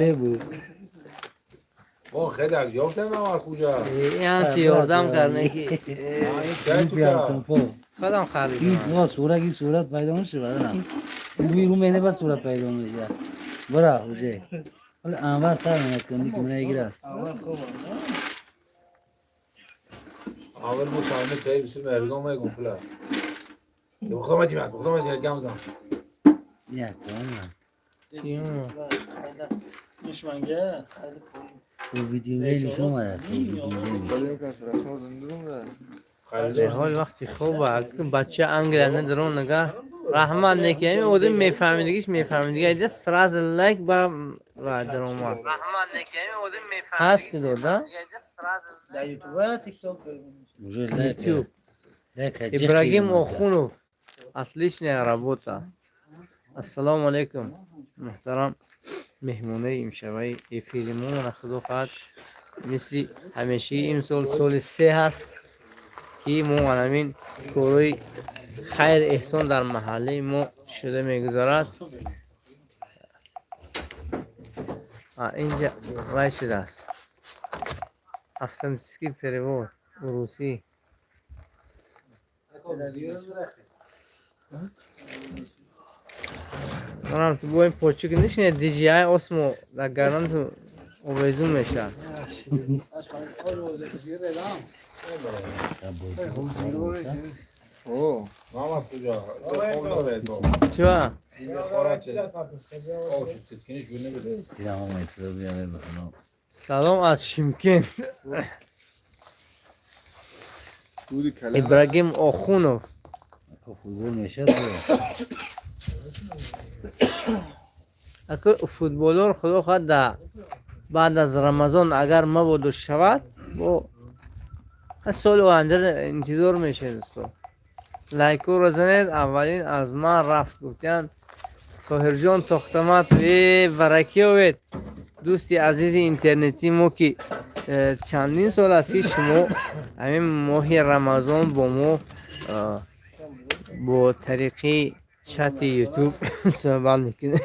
بود. با خیلی اگجافتم من کجا. این هم چی یاردم کرد که این پیارسم فو. خودم این خریدم. ما صورت، این صورت پیدا میشه بدنم. روی رو مینه بس صورت پیدا میشه. برا خوشه. حالا انور سر نکنی که من گیره. اول بود سامه تایی بسیم ارگام های گمپلا. بخدا ما تیمت، بخدا ما تیمت گم زن. یک کام. چی اون؟ میشمنگه. او ویدیو نشون اومد. به حال وقتی خوب بچه انگل درون نگاه رحمت نکی همین одам мефаҳмидигиш мефаҳмидиги айда сразу лайк ба ва даромад ҳаст ки дода. در یوتیوب و تیک توک. Уже лайк. Ютуб. Лайк. Ибрагим Охунов, отличная работа. Ассалому алайкум, муҳтарам меҳмонаи имшабаи эфири мо. Мана, худо хоҳад, мисли ҳамешаи имсол, соли се ҳаст ки мо ҳамин корҳои хайр эҳсон дар маҳаллаи мо шуда мегузарад. Инҷа вай шудааст, автоматический перевод урусӣ. Манам ту бо ин почук нишине, DJI Osmo дар гардан ту овезун мешавад. ماما کجا؟ خواب داره با. Чива? این خورا چه؟ آه شد تکنیش بونه بده. دیدم هم ایسا بیاره بخونم. Салом аз Шимкент. Ибрагим Охунов. فوتبال میشه. Ака, футболор, худо хоҳад, да баъд аз Рамазон агар мабодо шавад, бо соли оянда интизор мешавед. Дӯсто, лайкоро занед. Аввалин аз ман рафт, гуфтиянд Тоҳирҷон Тохтаматов. Э, баракӣ овед, дӯсти азизи интернетии мо, ки чандин сол аст, ки шумо ҳамин моҳи Рамазон бо мо бо тариқи чати Ютуб суҳбат мекунед.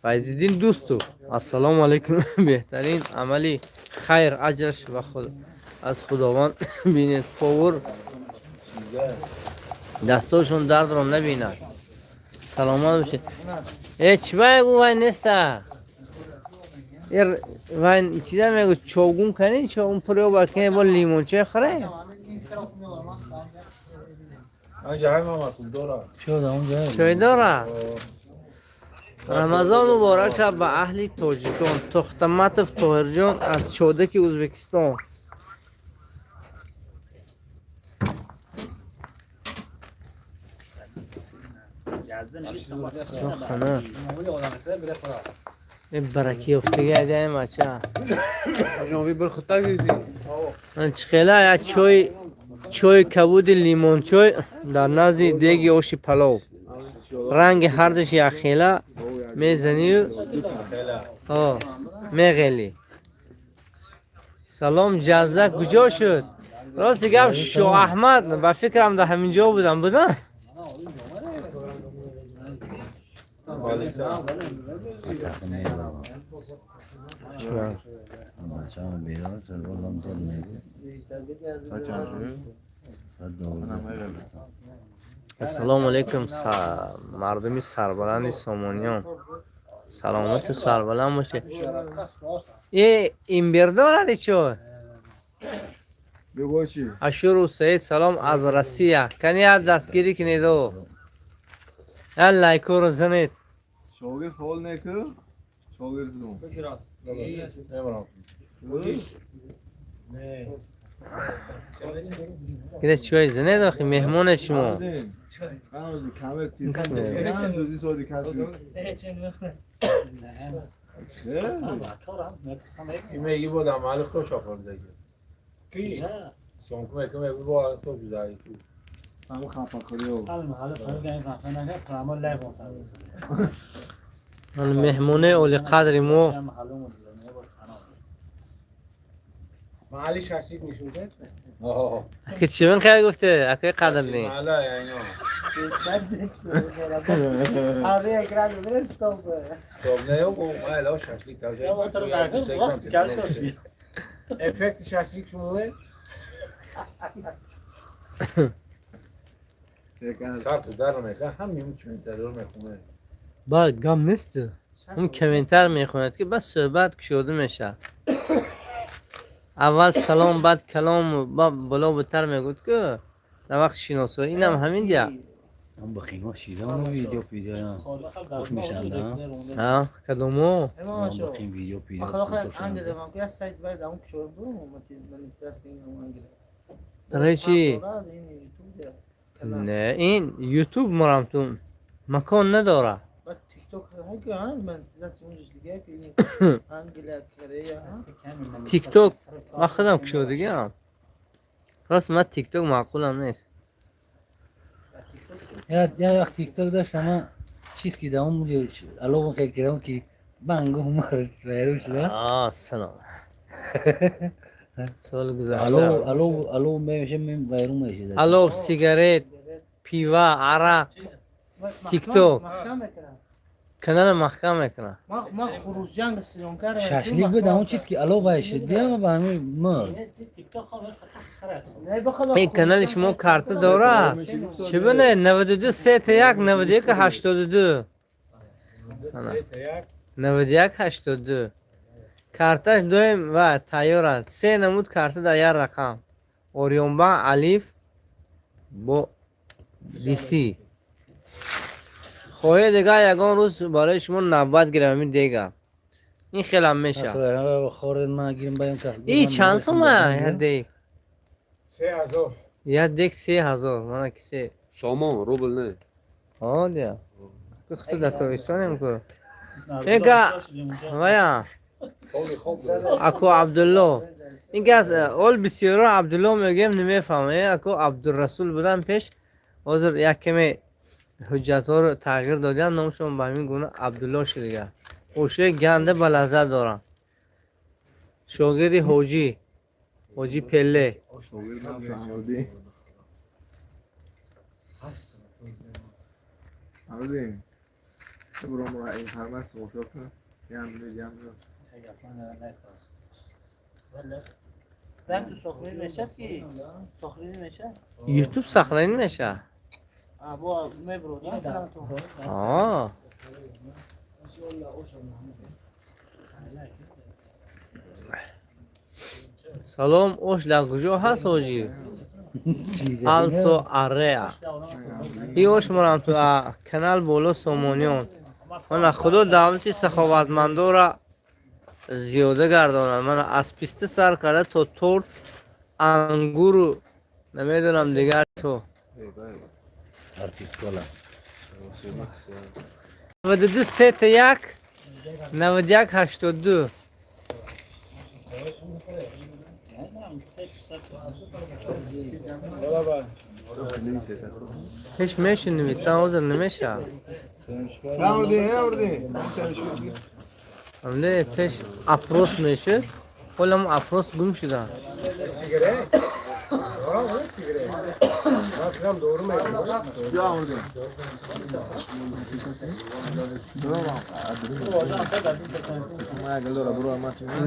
Файзиддин Дӯстов, ассалому алайкум. Беҳтарин амали хайр, аҷраш ва худ аз Худованд бинед. Повур дастошон дардро набинад, саломат бошед. Э, чӣ мегу, вай неста, вай чиза мегу, човгун кани, човгун пурё кани, бо лимончай хӯре. آنجا های ماما کل داره. شد اونجا. Чой дора. Рамазон муборак шав ба аҳли тоҷикон. Тохтаматов Тоҳирҷон аз Чодаки Ӯзбекистон. Хона баракӣ ёфтаги айдаем, бача. Чихела як чой, чойи кабуди лимончой дар назди деги оши палов, ранги ҳардуш якхела, мезанию меғелӣ. Салом, ҷазза куҷо шуд? Рости гап, Шоаҳмад ба фикрам дар ҳамин ҷо будам, буда. بچه هم بیدار شد، بازم داد میگه. ساعت 12. Ассалому алайкум, мардуми сарбаланди Сомониён, саломату сарбаланд бошед. Э, имбир дорад чо? Ашуру Саид, салом аз Россия. Кани як дастгирӣ кунеду як лайкоро занед. شاگرد فعال نکه شاگرد دوم. نمیرم. Кида чой занед, охи меҳмоне шумо. کمر قسمه. دوزی سادی کسی. این میگی بود عمل خوش آورده. کی؟ سانکو میگه میگه با تو جدایی تو. همون خفاکاری ها. Меҳмонаи олиқадри мо. Маҳалли шашлик нишон дед. Ака чӣ хел гуфте, акаи қадрли? Маҳалла ино. Аре экран бирем стоп. Стоп не ё маҳалла шашлик тавҷа. Эффекти шашлик шумо Сар ту дар мека ҳам мим комментариёр мехонад. Баъд гам нест. Он комментар мехонад ки бас суҳбат кушода мешавад. Аввал салом, баъд калом, боло бутар мегӯд ки дар вақти шиносоӣ инам ҳамин дия. Ам бахино шизам видео видео. Хуш мешанд, а? Кадомо? Ам бахин видео видео. Барои чӣ? Не, ин YouTube марамтун макон надорад. Тикток ман худам кушодагиам. Рост ман тикток маъқулам нест. Я вақт тикток доштам, ман чиз ки даом аловон хел кардам ки бангу мард вайрон шуда. А, салом. Соли гузашта. Алов алов алов меша мем вайрон мешуда. Алов, сигарет, пива, арақ, тикток. Канала маҳкам мекунад. Шашлик буд ҳамон чиз ки алов вай шуд, диам ба ҳамин мурд. Ин канали шумо карта дорад? Чӣ бине? 92 3 1 91 82. 91 82. Карташ доим ва тайёр аст. Се намуд карта дар як рақам. Орионбанк, Алиф бо DC. Хоҳед дигар ягон рӯз барои шумо навбат гирам ҳамин дега. Ин хелам мешавад. Хоред ман гирим баён кас. И чанд сома як дег? 3000. Як дег 3000. Мана ки се. Сомон, рубл не. Ҳо дия. Худо дар Тобистонем ку. Эга вая. Аку Абдулло. Ин газ ол бисёро Абдулло мегӯем намефаҳмам. Аку Абдурасул будан пеш ҳозир як каме ҳуҷҷатҳоро тағйир додианд, номшон ба ҳамин гуна Абдулло шудига. Ошои ганда ба лаззат дорам. Шогирди ҳоҷӣ. Ҳоҷӣ Пелле. Ютуб сохранӣ мешавад. Салом, ош дар куҷо ҳаст ҳоҷӣ? Алсо Ареа. И ош морам ту канал боло Сомониён. Мана Худо давлати саховатмандора зиёда гардонад. Мана аз писта сар карда то торт, ангуру намедонам дигар то. Артисткола. 92 3 1 91 82. Пеш меши нависан, ҳозир намешавад. Амде пеш опрос мешуд, ҳолам опрос гум шуда. Сигарет? Сигарет.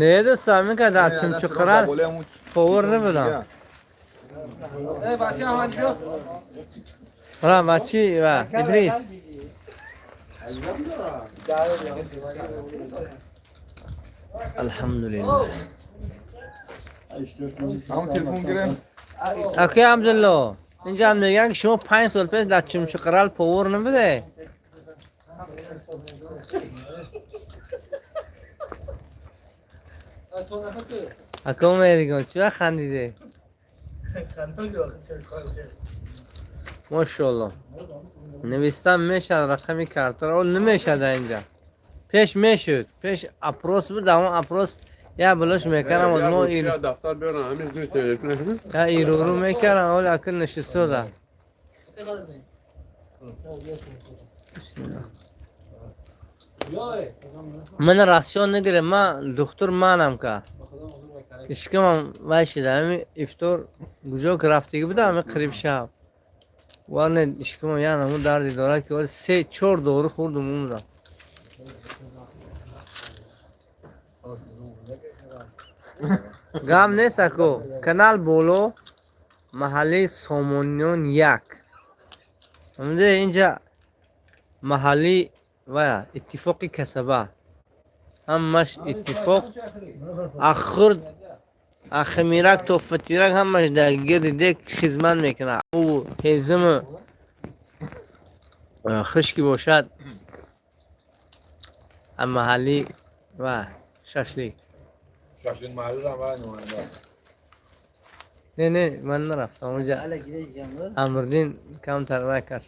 Не дӯст, ҳамин ка дар Чимчуқирал повар набудам. Ра бачи ва Идрис. Алҳамдулиллаҳ. Акои Абдулло, инҷа ҳам мегӯянд ки шумо 5 сол пеш дар Чимчуқирал повар набуде? Ако Меҳригон, чӣ вақт хандиде? Мошоалло. Навистан мешавад рақами картаро, ол намешавад дар инҷа. Пеш мешуд, пеш опрос буд, дар он опрос я булош мекардам, одмо дафтар биёрам, ҳамин ду телефон. Я ируру мекардам, ол акл нишистода. Бисмиллах. Ман расчон нагирем, ман духтур манам ка. Ишкамам вай шида, ҳами ифтор куҷо ки рафтагӣ буда, ҳами қариб шаб. Вале ишкамам як намуд дарде дорад, ки се чор дору хӯрдум, умрам. Гам нест, ако канал боло маҳаллаи Сомониён як. Омде инҷа маҳалли ва иттифоқи касаба. Ҳамаш иттифоқ, ахурд ахмирак то фатирак ҳамаш дар гирди дек хизмат мекунад. Обу ҳезуму хушки бошад маҳаллӣ ва шашлик. Шашлик маҳалли ам вай нумоянда. Не, не, ман нарафтам онҷа. Амрдин камтар вай кард.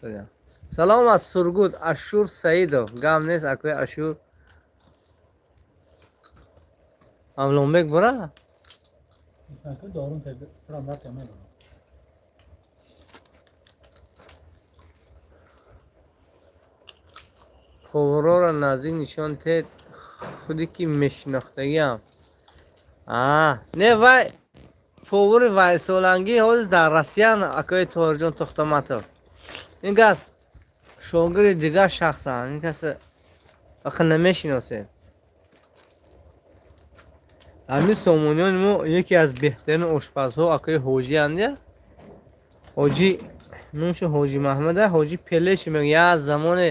Салом аз Сургут, Ашур Саидов. Гам нест, акои Ашур. Авлонбек бура? Поварора наздик нишон тед, худе ки мешинохтагиам. А, не, вай повари вайсолангӣ ҳозир дар Россиян, акои Тоҳирҷон Тохтаматов. Ин кас шогирди дигар шахсанд. Ин кас аха намешиносед. Ҳамин сомониёни мо яке аз беҳтарин ошпазҳо акои ҳоҷианд. Ҳоҷӣ номшо Ҳоҷи Маҳмада, Ҳоҷи Пелеши мегӯяд. Як замоне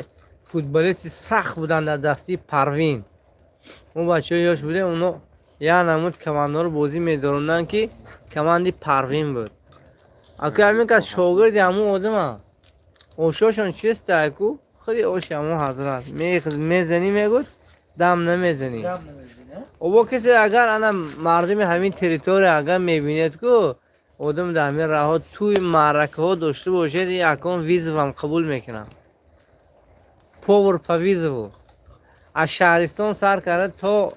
футболисти сахт буданд дар дастии Парвин. Мо бачаҳои ёш будем, оно як намуд командаро бозӣ медоронданд, ки команди Парвин буд. Акои ҳамин кас шогирди ҳамун одама. Ошошон чиста, аку? Худи оши ҳамун ҳазрат. Мезанӣ, мегӯд, дам намезанӣ. Обо касе агар ана мардуми ҳамин территория агар мебинед, ку одам дар ҳамин раҳо тӯи маъракаҳо дошта бошед, акон вызов ам қабул мекунам. Повар по вызову. Аз шаҳристон сар карда то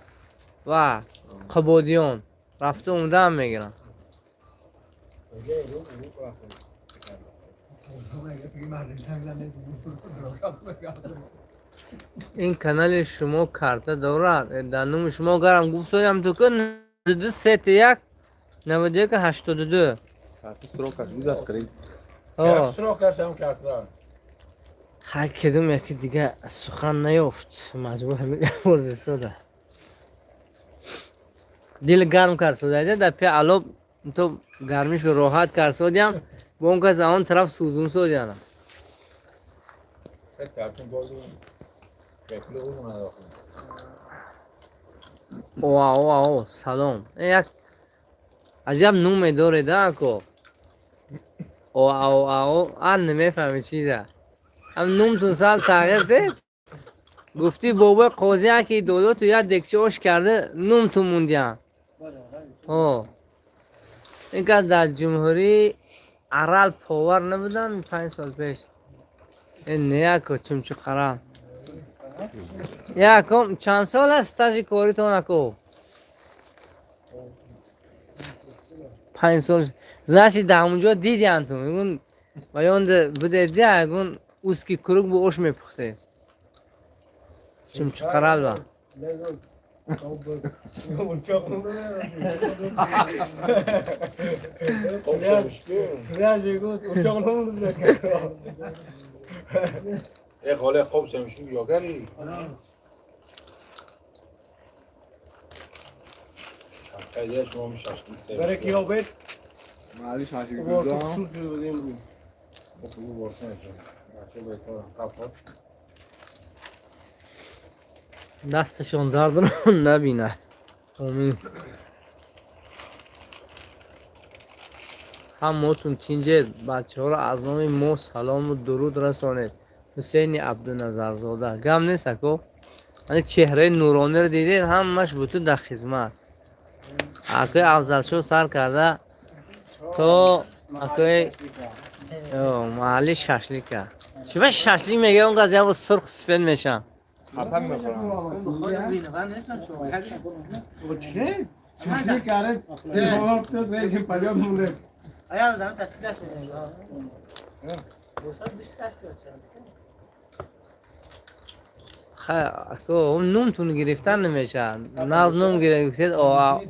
ва Қубодиён рафта омдаам мегирам. Ин канали шумо карта дорад? Дар номи шумо гарам гуфтодам, ту ку 92 сети 1 91 82. Карта срок аш гузашт, кредит. Срок кардам картра. Ҳар кидум яки дига сухан наёфт, маҷбур ҳамин борзисода. Дил гарм кард сода, дар пе алоб то гармиш роҳат кард содиям, бо он кас он тараф сӯзун содиянам. Картун бозу шакли ӯ надохил. Оа, оа, о, салом. Як аҷаб нуме дореда, ако. Оа, оа, о, ан намефаҳми чиза. Ҳам нумтун сал тағйир дед. Гуфтӣ бобои қозӣ яке додо ту як декча ош карда нумтун мундиям. О. Ин кас дар ҷумҳурии Арал повар набудам 5 сол пеш. Э, не, ако Чумчуқарал. Якум чанд сол аст стажи коритон, ако? 5 сол. Значит, дар ҳамунҷо дидиантун. Мегун ваёнда будед, ягун узкий круг бо ош мепухтед. Чумчуқарал ба. Э, хола, хоб семишки жокари. Қайда шумо мешашки. Барои киёбет Маҳалли шашлик дузам. шуд будем. Дасташон дардро набинад. Омин. Ҳаммотун тинҷед, бачаҳоро аз номи мо салому дуруд расонед. Ҳусейни Абдуназарзода. Гам нест, ако. Ани чеҳраи нурониро дидед, ҳамаш бутун дар хизмат. Акои Афзалшо сар карда то акои маҳалли шашлика. Чиба шашлик мегӯяд, он кас як сурх сифед мешавад. Хапак мехӯрам. Шашлик кард, телефон режим палёт мунде. Ayağım zaman taşıklaş mı? Bolsa bir taş. Нумтун гирифтан намешавад. Наз нум гирифтед, о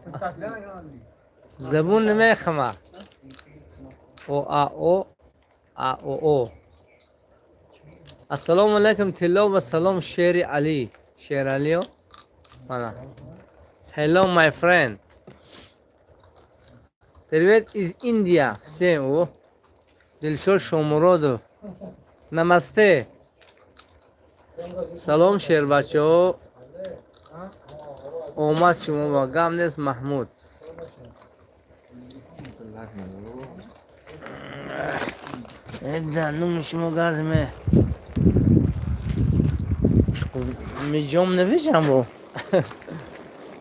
забун намехама. О а о а о о. Ассалому алайкум, тилло ва салом Шери Али. Шер Алио. Мана. Hello my friend. Привет из Индия. Всем. О. Дилшод Шомуродов. Намасте. Салом шербачаҳо. Омад шумо ба гам нест Маҳмуд. Нуми шумо гардиме. Миҷом навишам бо.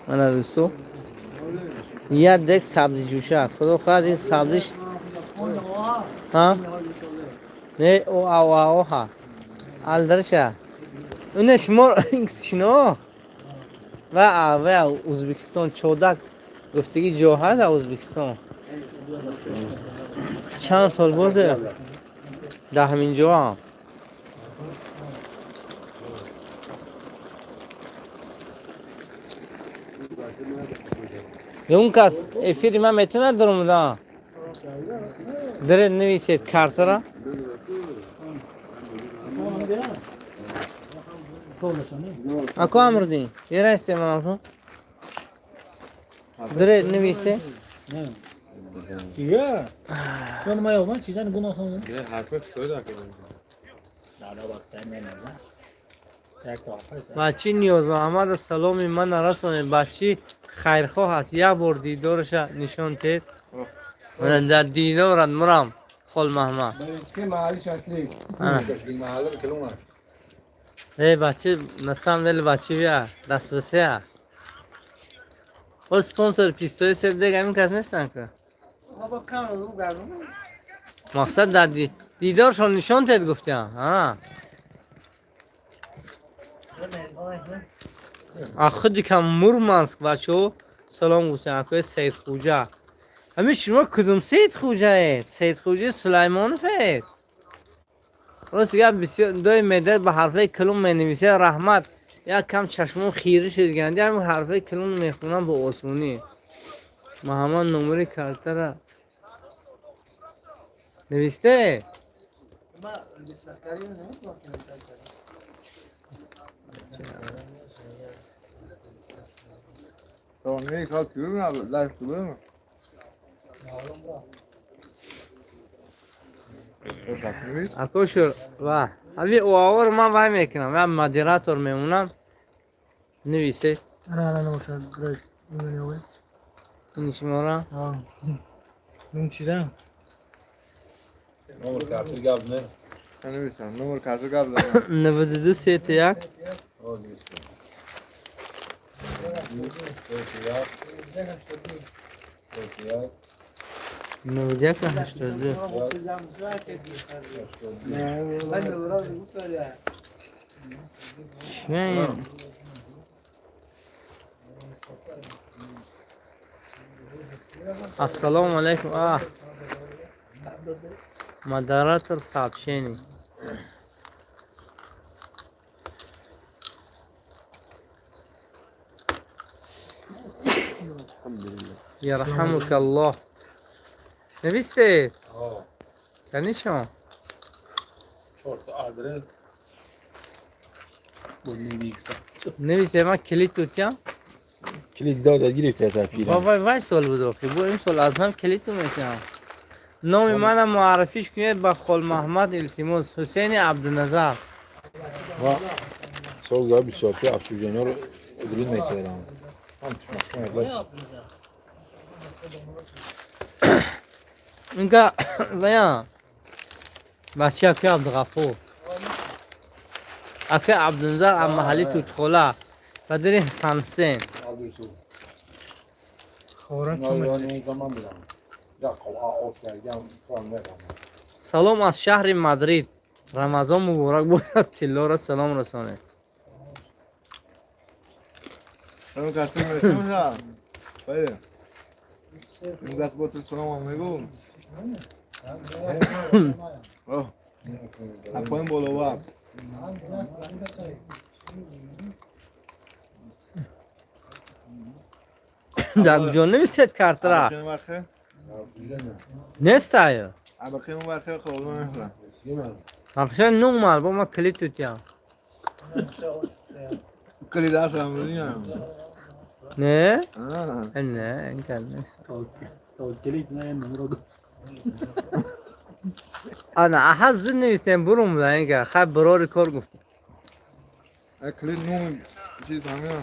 Мана дӯсто. Як дек сабзи ҷӯша. Худо хоҳад ин сабзиш. Ҳа? Не, о а о а о ҳа. Алдарша. Уне шумо шино? Ва ва Ӯзбекистон чодак гуфтагӣ ҷоҳа дар Ӯзбекистон. Чанд сол бозе дар ҳамин ҷоам. Он кас эфири ман метавонад даромадан? Даред нависед картара. Ако Амрудин, ерасте манатон. Даред нависе. Я. Чон мая ман чизан гуноҳ. Бачи Ниёз Муҳаммад саломи ман расонед. Бачи хайрхоҳ аст. Як бор дидораша нишон тед. Дар дидорат мурам хол Муҳаммад. Эй бачи, на самом деле бачи бия, даст бисея. О спонсор пистоли себ дег ҳамин кас нестанд ка? Мақсад дар дидоршон нишон тед гуфтям. А. Худи кам Мурманск бачаҳо салом гуфтям. Акои Саидхуҷа. Ҳамин шумо кудум Саидхуҷаед? Саидхуҷаи Сулаймоновед? Рост гап бисёр дои медар ба ҳарфаи калон менависед. Раҳмат. Як кам чашмом хира шуд ганди ҳамин ҳарфаи калон мехонам бо осонӣ. Муҳаммад номери картара нависте? Акошур ва ҳами оавор ман вай мекунам, я модератор мемонам. Нависе. Ин шумора? Нум чиза? Номер карты гап не. Нависам, номер карты гап не. 92 31. 91 82. Ассалому алайкум. А. Модератор сообщений. Ярҳамука Аллоҳ. Нависте? Конечно. Нависте, ман калид додям. Калид дод гирифта та пирам. Вай вай сол буд охи. Бо ин сол аз ман калид метиҳам. Номи манам муаррифиш кунед ба Хол Муҳаммад илтимос. Ҳусейни Абдуназар. Ва сол за бисёр ки обсуждениёро удрин мекардам. Ҳам тушмахтан. Инка вая бача ака Абдуғафур. Ака Абдуназар аз маҳалли Тутхола. Падари Ҳасан Ҳусейн. Салом аз шаҳри Мадрид. Рамазон муборак бошад. Тиллоро салом расонед. Дар куҷо нависед картара? Нестаю. Вообще нумал, бо ма клид тутям. Не? Не, инкал нест. Ана, аҳа зид нависем бурум да инка, хай барори кор гуфтем. Клид нум чиз ҳамина.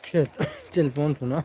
Чет, телефонтуна.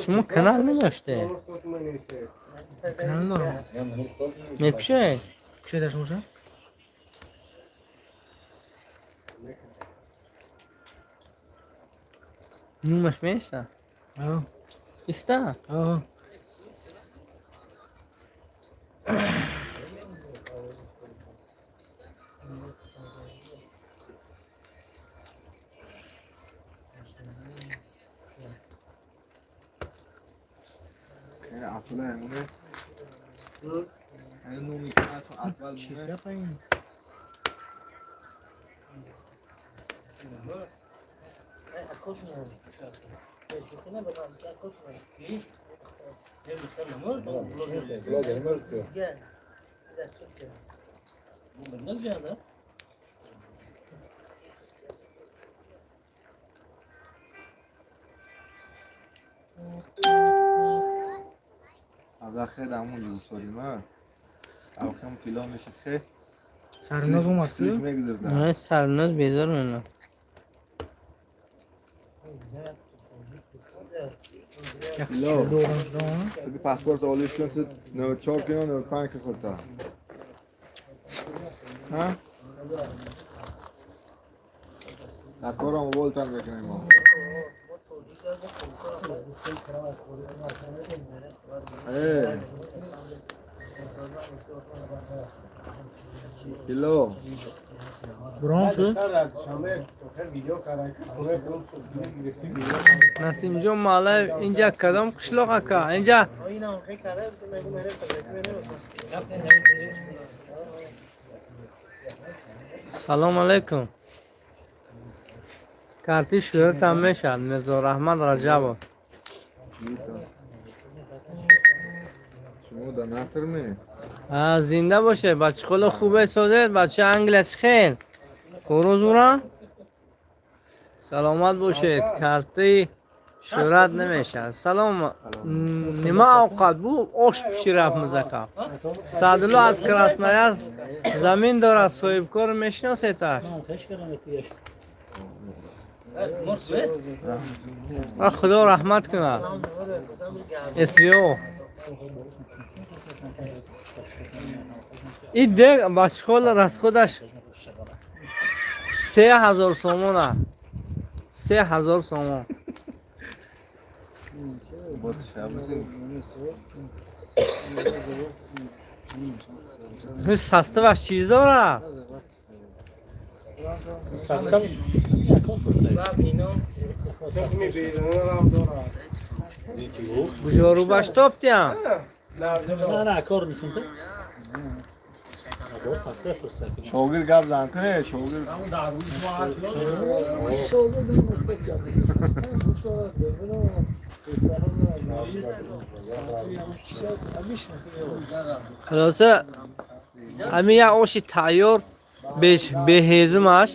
Шумо канал надоште? Канал дорам. Мекушед? Кушедаш боша? Нумаш меиста? Аҳ. Иста? Аҳ. Сарноз омад? Не, Сарноз безор мена. Паспорт олиш кун, ту 94 кун, 95 кун худта. Ҳа? Дар корам волтан мекунем мо. Э. Кило. Брон шуд? Насимҷон Малаев, инҷа кадом қишлоқ ака? Инҷа Салом алейкум. Карти шӯҳратам мешавад. Мирзо Раҳмат Раҷабов. Шумо да нафирме? Зинда бошед. Бачахоло хубе созед. Бача Англия чӣ хел? Кору зура? Саломат бошед. Карти шӯҳрат намешавад. Салом. Нима овқат бу? Ош пиширабмиз ака. Саъдулло аз Красноярск замин дорад. Соҳибкор мешиносеташ? Худо раҳмат кунад. СВО. И дег бачхол расходаш 3000 сомона. 3000 сомон. Ҳис составаш чиз дорад? Состав Гужорубаш топтиям. Шогир гап зан кне, шогир. Хулоса, ҳамин як оши тайёр беҳезимаш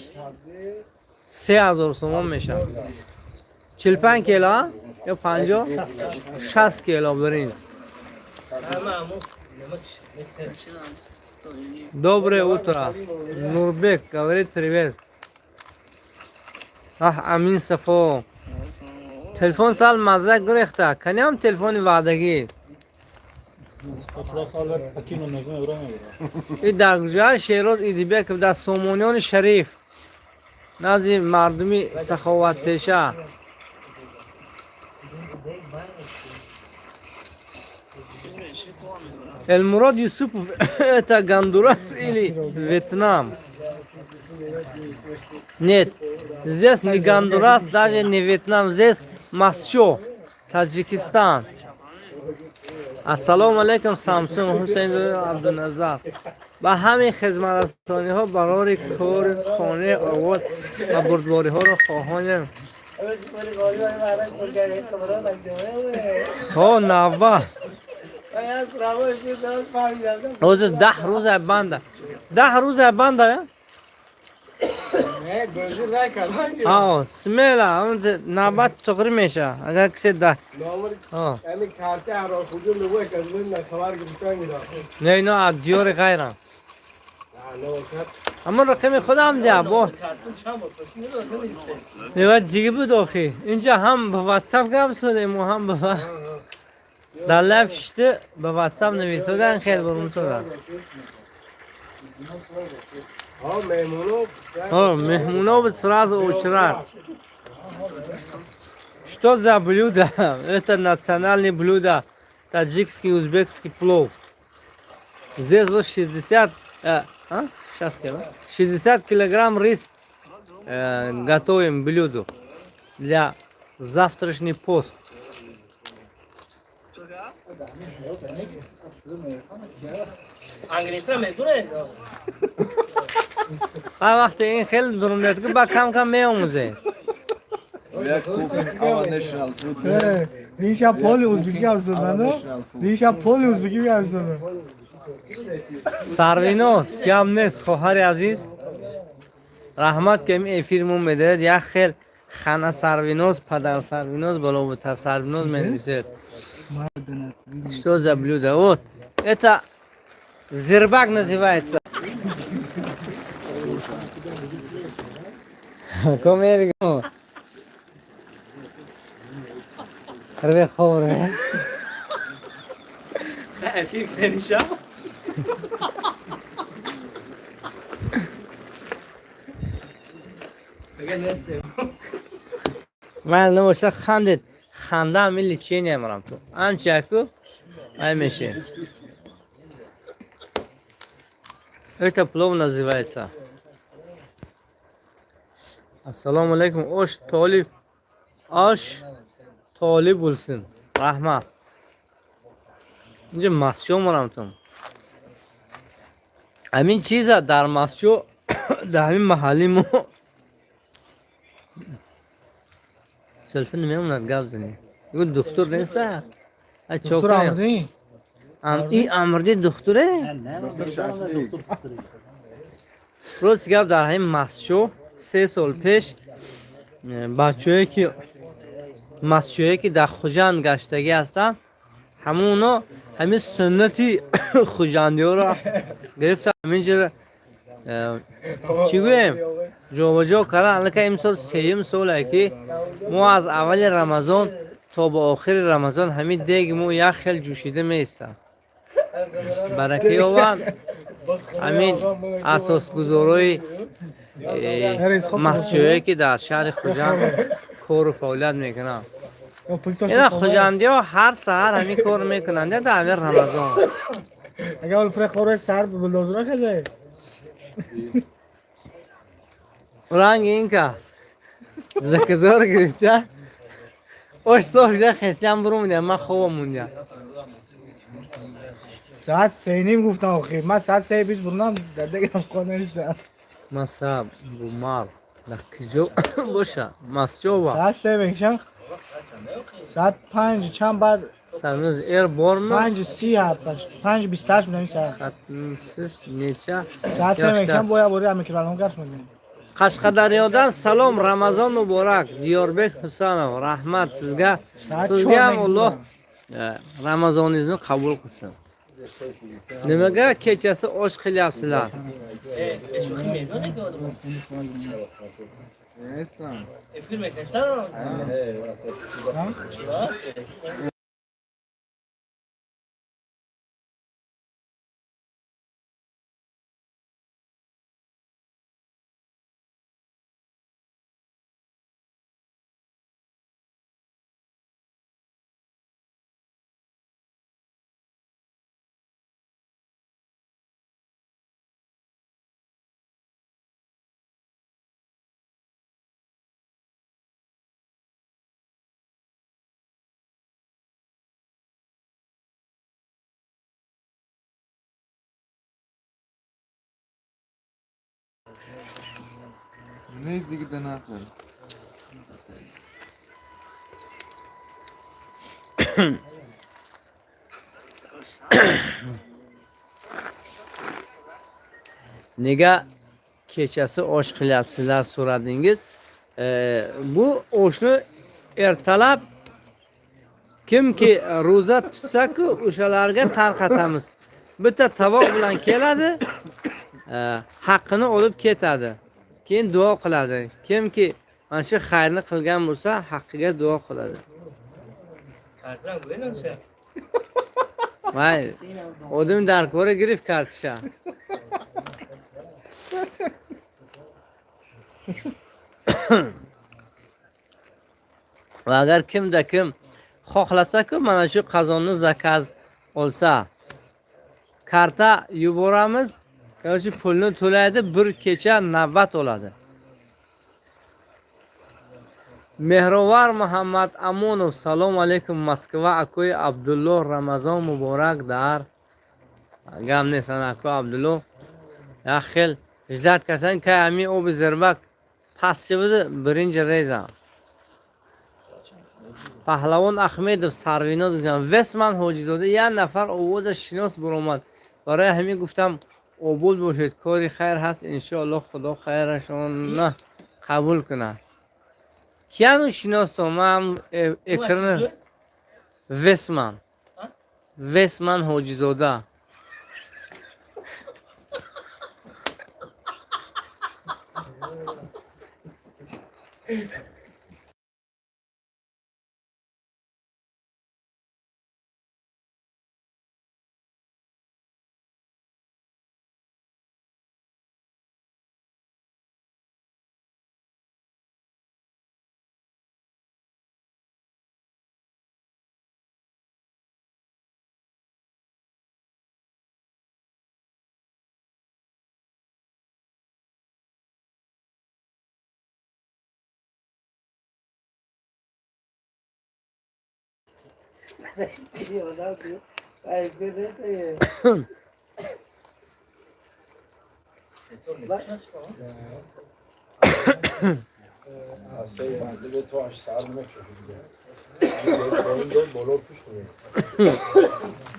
3000 сомон мешавад. 45 кило ё 50, 60 кило биринҷ. Доброе утро. Нурбек говорит привет. Ах, Амин Сафо. Телефон сал маза гурехта. Каням телефони ваъдагӣ. И дар гуҷаи Шероз Идибеков, дар Сомониёни шариф, назди мардуми саховатпеша. Элмурод Юсупов, это Гондурас или Вьетнам? Нет, здесь не Гондурас, даже не Вьетнам, здесь Масчо, Таджикистан. Ассалому алайкум, Самсун Ҳусейн Абдуназар. Ба ҳамин хизматрасониҳо барори кори хонаи обод ва бурдбориҳоро хоҳонем. Ҳо, навба. Ҳозир 10 рӯза банда. 10 рӯза банда. Ао, смела, навбат туғри меша. Агар кисе да. Не, ино аз диёри ғайрам. Аммо рақами худам дия бо. Нева диги буд охи. Инҷа ҳам ба WhatsApp гап шудем, ҳам ба дар live шишти ба WhatsApp нависодан хел бурун шудам. О, меҳмуно сразу очрат. Что за блюдо? Это национальное блюдо. Таджикский, узбекский плов. Здесь вот 60, а? Сейчас скажу. 60 килограмм рис готовим блюдо для завтрашний пост. Ҳар вақте ин хеле дурумдед ки ба кам кам меомӯзед. Дишаб поли узбекӣ гап заданд. Дишаб поли узбекӣ гап заданд. Сарвиноз, гап нест, хоҳари азиз. Раҳмат, ки ин эфирмон медиҳед. Як хел хана Сарвиноз, падар Сарвиноз, балобутар Сарвиноз менависед. Что за блюдо? Вот, это зирбак называется. Come рве ховре. Ман набоша хандед. Ханда ҳамин лечение марам ту. Анчаку ай меше. Это плов называется. Ассалому алайкум. Ош толиб. Ош толиб bo'lsin. Rahmat. Инҷа масчо марам ту. Ҳамин чиза дар масчо, дар ҳамин маҳалли мо селфи намемонад гап занӣ. Гу духтур неста? Духтур Амрдин. И Амрди духтуре? Рост гап, дар ҳамин масчо 3 сол пеш бачаҳое ки масчоие ки дар Хуҷанд гаштагӣ ҳастанд, ҳамоно ҳамин суннати хуҷандиёро гирифта, ҳаминҷо чӣ гӯем, ҷобаҷо кардан. Аллакай имсол сеюм соле ки мо аз аввали Рамазон то ба охири Рамазон ҳамин деги мо як хел ҷӯшида меистад. Барака ёбанд ҳамин асосгузорои масҷое ки дар шаҳри Хуҷанд кору фаъолият мекунанд. Ина хуҷандиҳо ҳар саҳар ҳамин кор мекунанд дар ҳамин Рамазон. Агар фрехоре сар булдозура хезае. Ранги ин кас. Заказор гирифта. Ош соф жа хестям бурумдям, ман хобам мондям. Соат 3:30 гуфтам охир. Ман соат 3:20 бурунам дадагам хона нестам. Маса бумар. Дар киҷо боша? Масҷова. Соат 3 мекшам. Соат 5 чанд баъд Сануз эр борми? 5:37, 5:28 будам соат. Соат siz necha Соат 3 мекшам yoshda? бояд бори микроволновка гарм мекунем. Qashqadaryodan salom, Ramazon muborak. Diyorbek Husanov, rahmat sizga. Soat Sizga ham 4 Alloh Ramazoningizni qabul qilsin. Nimaga kechasi osh qilyapsizlar? Neyse. Neyse giden akar. Nega kechasi osh qilyapsizlar so'radingiz. Bu oshni ertalab kimki ro'za tutsa-ku o'shalarga tarqatamiz. Bitta tovoq bilan keladi, haqqini olib ketadi. Keyin duo qiladi. Kimki mana shu xayrni qilgan bo'lsa, haqqiga duo qiladi. Vay, odam darkora girif kartişa. Va agar kimda kim xohlasa-ku mana shu qozonni zakaz olsa, karta yuboramiz, короче pulni to'laydi, bir kecha navbat oladi. Mehrovar Muhammad Amonov, salom alaykum, Moskva, akoy Abdulloh, Ramazon muborak dar. Gam nesan ako Abdulloh. Ya xil ждать kasan kay ami obi zerbak pastchi budi birinchi reza. Pahlavon Ahmedov Sarvinoz degan Vesman Hojizoda як нафар овоза шинос буромад. Барои ҳамин гуфтам обод бошед, кори хайр ҳаст, иншоаллоҳ Худо хайрашонна қабул кунад. Кияну шиносто ман экран Весман. Весман Ҳоҷизода.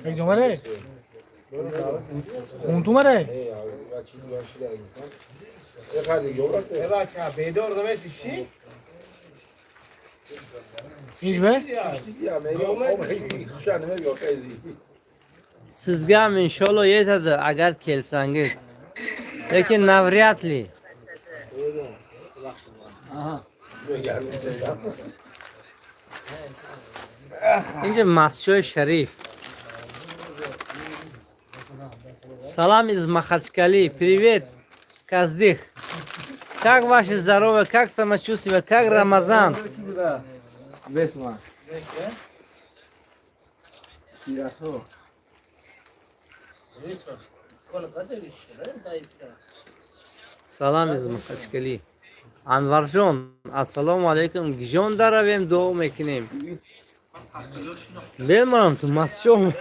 یک جمله خون تو مره. اینج به Sizga ham inshaalloh yetadi agar kelsangiz. Lekin навряд ли. Инҷа Масҷои Шариф. Салам из Махачкали. Привет, Каздих. Как ваше здоровье, как самочувствие, как Рамазан? Vesman. Siyahı. Салам из Махачкали. Анварҷон, ассалому алайкум. Гижон даравем, дуо мекунем. Бемарам ту масчо.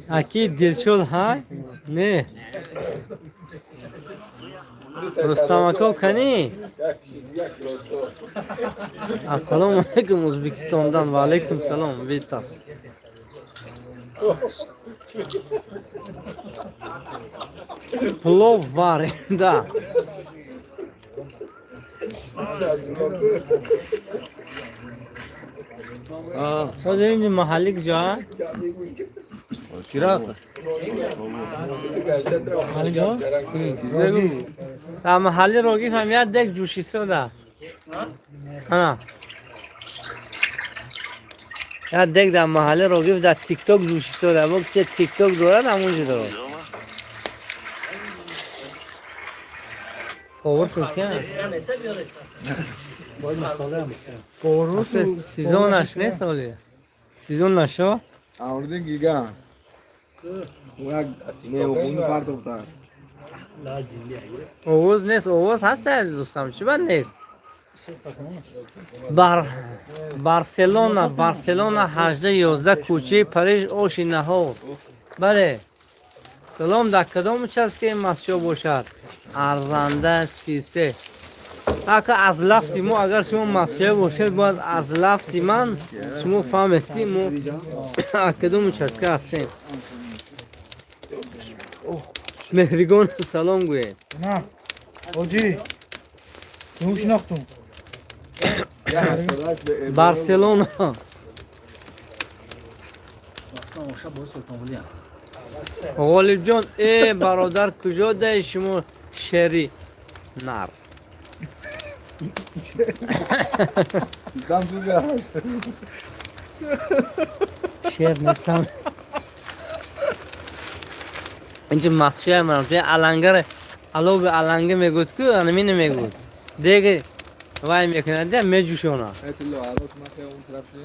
Аки Дилшод ҳай? Не. Рустам ако кани? Ассалому алайкум Ӯзбекистондан. Ва алайкум салом, Витас. Плов варим, да. Соз инҷа маҳалли куҷо? کی رفت؟ Маҳалли ҷо? چیز نگو. Дар маҳалли Рогиф ҳам як дек ҷӯшистода. Ана. Як дек дар маҳалли Рогиф дар тикток ҷӯшистода. Бо кисе тикток дорад, ҳамонҷо дорад. Повар шуд ки? Бояд масола ҳам. Охе, сезонаш нест ҳоли. Сезон нашо? Амрдин гигант. Як меҳмон партофта. Овоз нест, овоз ҳаст, дӯстам, чӣ бад нест? Бар Барселона, Барселона 18 11 кӯчаи Париж оши наҳор. Бале. Салом, дар кадом участке масчо бошад? Арзанда 33. Ака, аз лафзи мо агар шумо масчоя бошед, бояд аз лафзи ман шумо фаҳмед, ки мо аз кадом участка ҳастем. Меҳригон салом гӯед. На. Ҳоҷӣ. Ну шинохтум. Барселона. Оша боз Султонқулӣ. Ғолибҷон, э бародар, куҷо даи шумо шери нар? Дам ту Шер нестам. Инҷа масчоя манам, ту алангара алоби аланга мегӯд ку, анамина мегӯд. Деги вай мекунад, да меҷӯшона. Этило алот махе он тараф ши.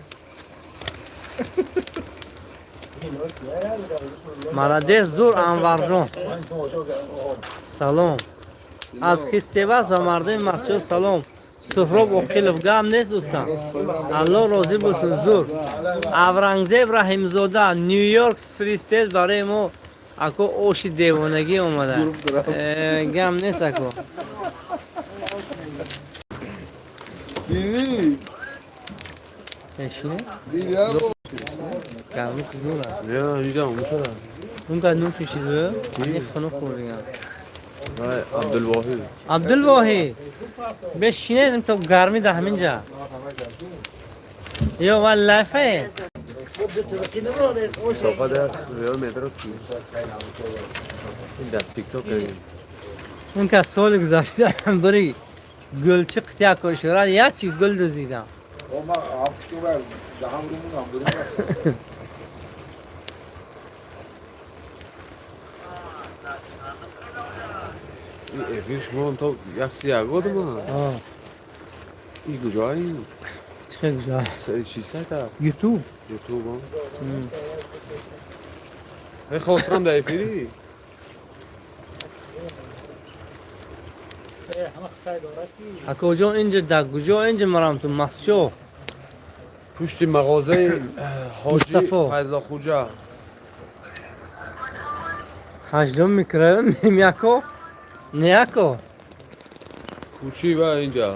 Молодец, зур Анварҷон. Салом. Аз Хистеварз ва мардуми масчо салом. Суҳроб Оқилов, гап нест, дӯстам. Аллоҳ розӣ бошун, зур. Аврангзеб Раҳимзода, Нью-Йорк фиристед барои мо ако оши девонагӣ омада. Гап нест, ако. Диди. Мешинӣ? Диди або. Гарми зур аст. نه دیدم اون چرا؟ Он кад нун чӯшиду? Ани хунук хӯрдигам. نه عبدالواحد. Абдулвоҳид, бешинед то гармӣ дар ҳамин ҷа. Ё ва лайфае? صفحه در ریال مترو کی؟ این در تیک توک. Он кас соли гузашта бири гулчи қитя кошурад, якчи гул дузидам. ما هفت بر دهم رومون هم بودیم. این افیر شما هم تا یک سی اگاد ما. این کجایی؟ Чӣ куҷо? چی سایت؟ Ютуб. یوتیوب ها؟ ای خاطرم در افیری؟ Акоҷон, инҷа дар куҷо инҷа марам ту масчо? پشت مغازه حاجی مصطفی. فضل خوجه. Ҳаждум микрорайон немяко неяко. کوچی و اینجا.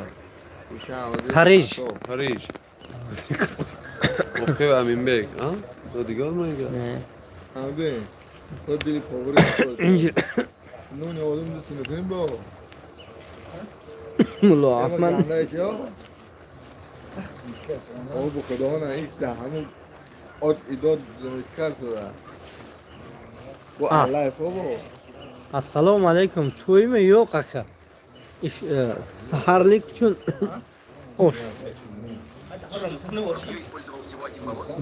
Париж. پاریج موقع امین بیگ ها دو دیگر ما اینجا. Не. Амдин. خود دلی پاوری خود. Инҷа نون آدم دو تونه کنیم با. мулло Аҳмад. کیا؟ آقا با خدا نه این دهنو آد ایداد کرد شده. با آه. الله بابا. Ассалому алайкум, тӯйми? Yo'q, aka. Саҳарлик uchun ош.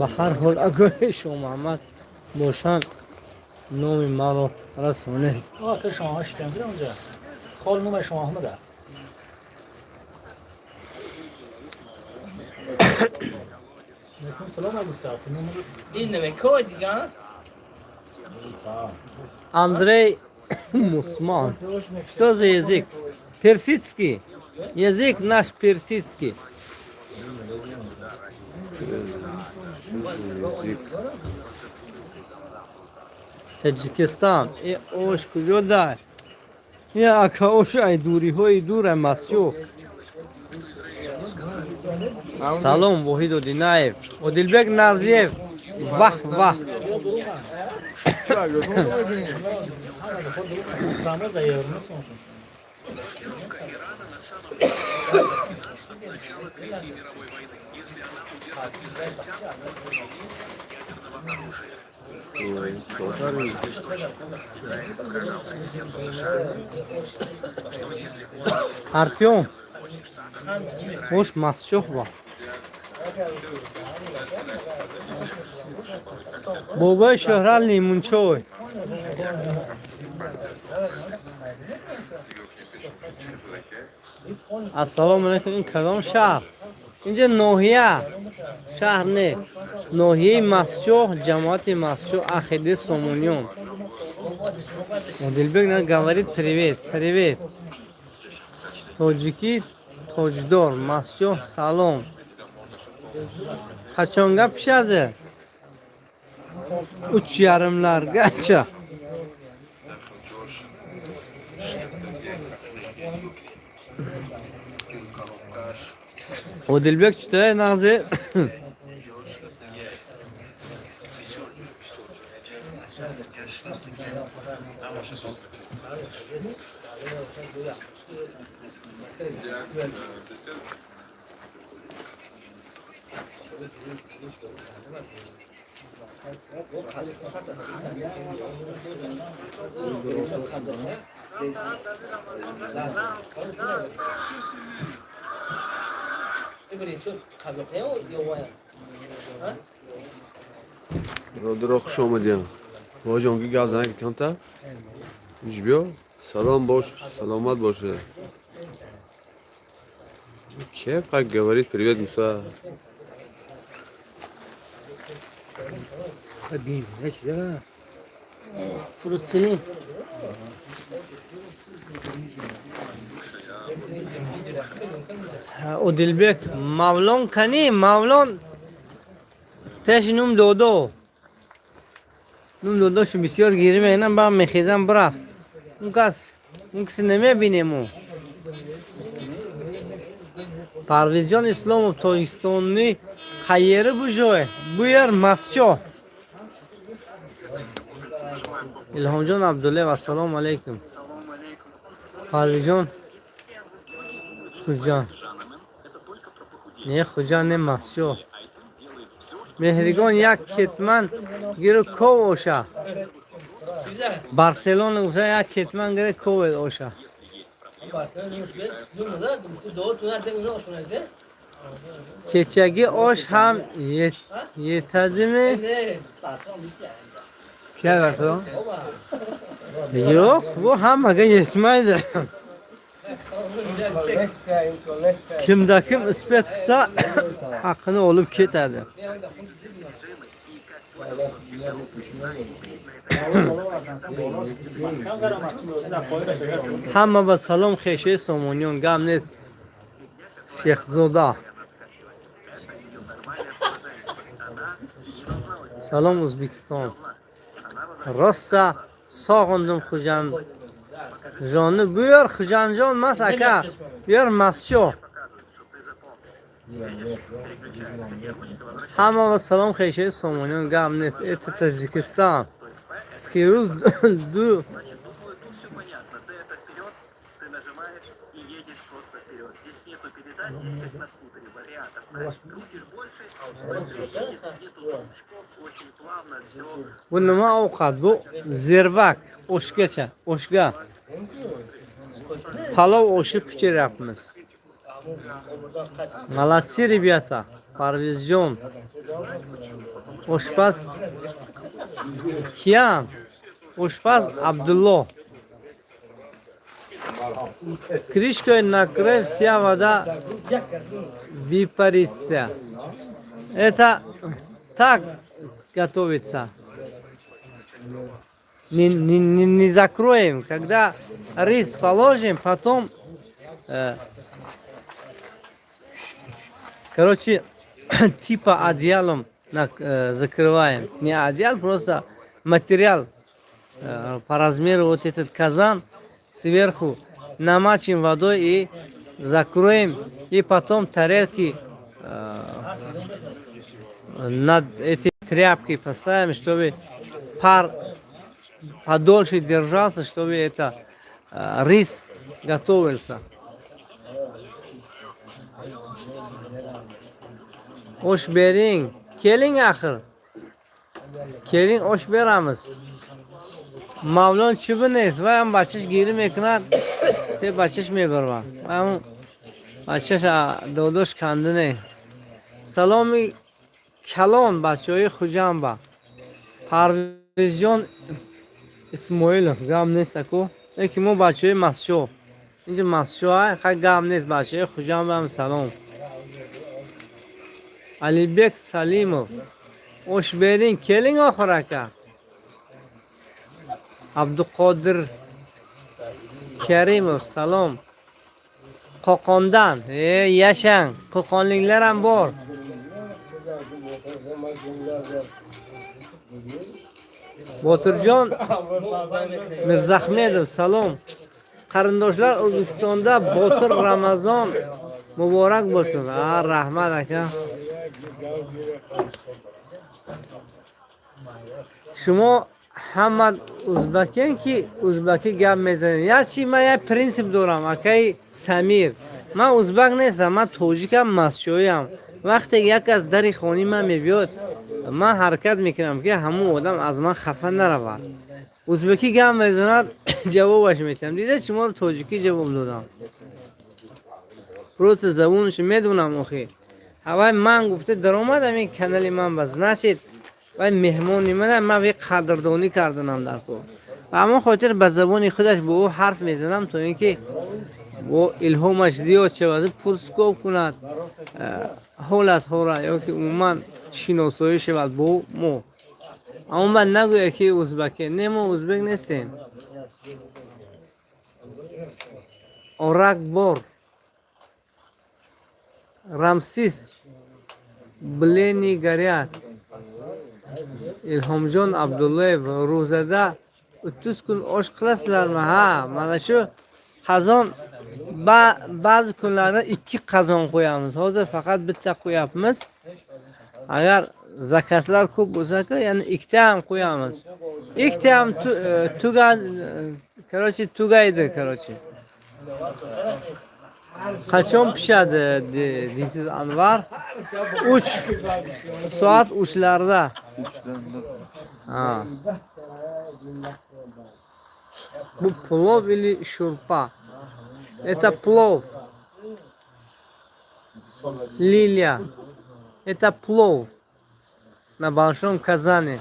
Ба ҳар ҳол, агои Шоҳмуҳаммад бошанд. Номи маро расонед. Ка шумо шитам кидам онҷа. Хол номи шумо Аҳмада. Салом алейкум. Ин намекой дига? Андрей Мусман. Что за язык? Персидский. Язык наш персидский. Таҷикистон. Э ош куҷо дар? Я ака ош ай дуриҳои дур, ай Масчух. Салом, Воҳид Одинаев. Одилбек Нарзиев. Ваҳ ваҳ. Артём. Ош Масчух ба. Бобои Шӯҳрат Лимунчой. Ассалому алайкум. Ин кадом шаҳр? Инҷа ноҳия. Шаҳр не. Ноҳияи Масчоҳ, ҷамоати Масчоҳ, Ахиди Сомониён. Одилбек на говорит привет, привет. Тоҷикӣ тоҷдор, Масчоҳ салом. Qachonga pishadi? 3:30largacha. Одилбек читай нағзи? Бародаро, хуш омадем. Боҷон, ки гап занак камтар? Иш биё. Салом бош, саломат боше. Кеф как говорит привет, Муса. Фрутсини. Одилбек Мавлон кани Мавлон пеши нум додо. Нум додошу бисёр гирӣ мекунам, ба мехезам бирафт. Он кас, он каси намебинем. Парвизҷон Исломов, тоҷикистонӣ qayeri bu joy? Bu yer Mascho. Илҳомҷон Абдуллаев, ассалому алайкум. Парвизҷон Хуҷан. Не Хуҷан, не Масчо. Меҳригон як кетман гиру ков оша. Барселона гуфта як кетман гире ков оша. Kechagi osh ham yetadimi? Kim Barcelona? Yo'q, bu hammaga yetmaydi. Kimda kim isbot qilsa, haqini olib ketadi. Hamma ба салом, хешаи Сомониён, гап нест. Шехзода. Салом, O'zbekiston. Rosa sog'indim Xujanjonni. Bu yer Xujanjon emas, aka. Bu yer Mascho. Hamma va salom, хешаи Сомониён, гап нест. Это Таджикистан. Фирӯз ду Bu nima ovqat? Bu zervak, oshgacha, oshga. Palov oshi pishiryapmiz. Молодцы, ребята. Parvizjon. Oshpaz kiyan. Ошпаз Абдулло. Крышкой накрой, вся вода выпарится. Это так готовится. Не закроем. Когда рис положим, потом, короче, типа одеялом закрываем. Не одеял, просто материал по размеру вот этот казан сверху намочим водой и закроем. И потом тарелки над эти тряпки поставим, чтобы пар подольше держался, чтобы это рис готовился. Osh bering. Keling axir. Keling, osh beramiz. Мавлон чиби нест. Вай ҳам бачаш гирӣ мекунад, те бачаш мебарад. Вай ҳам бачаш додош канду не. Саломи калон бачаҳои Хуҷамба. Парвизҷон Исмоилов, гам нест аку. Яки мо бачаҳои Масчо. Инҷа Масчо ай, хай гам нест, бачаҳои Хуҷамба ҳам салом. Алибек Салимов. Osh bering, keling oxir aka. Abduqodir Karimov, salom. Qo'qondan. E, yashang. Qo'qonliklar ham bor. Botirjon Mirzaxmedov, salom. Qarindoshlar O'zbekistonda Botir Ramazon muborak bo'lsin. Ha, rahmat aka. Шумо ҳама узбакен ки узбакӣ гап мезанед. Як чи ман як принсип дорам, акаи Самир. Ман узбак нестам, ман тоҷикам, масчоиам. Вақте як аз дари хони ман мебиёд, ман ҳаракат мекунам, ки ҳамун одам аз ман хафа наравад. Узбекӣ гап мезанад, ҷавобаш метиҳам. Дида, шуморо тоҷикӣ ҷавоб додам. Просто забонашо медонам охи. Ҳавай ман гуфта даромад ҳамин канали ман ба, значит, вай меҳмони мана, ман вай қадрдонӣ карданам дар кор. Ба ҳамон хотир ба забони худаш бо ӯ ҳарф мезанам, то ин ки бо илҳомаш зиёд шавад, пурскоб кунад ҳолатҳоро ё ки умуман шиносоӣ шавад бо мо. Аммо ман нагӯяд ки узбаке. Не, мо узбек нестем. Орак бор. Рамсис блени горят. Илҳомҷон Абдуллоев, рӯзада 30 kun osh qilasizlarmi? Ha, mana shu qazon ba'zi kunlarda ikki qazon qo'yamiz. Hozir faqat bitta qo'yapmiz. Agar zakazlar ko'p bo'lsa, yana ikkita ham qo'yamiz. Ikkita ham tugan, короче, tugaydi, короче. Qachon pishadi deysiz Anvar? 3 soat 3larda. Ha. Bu plov или шурпа? Это плов. Лилия. Это плов. На большом казане.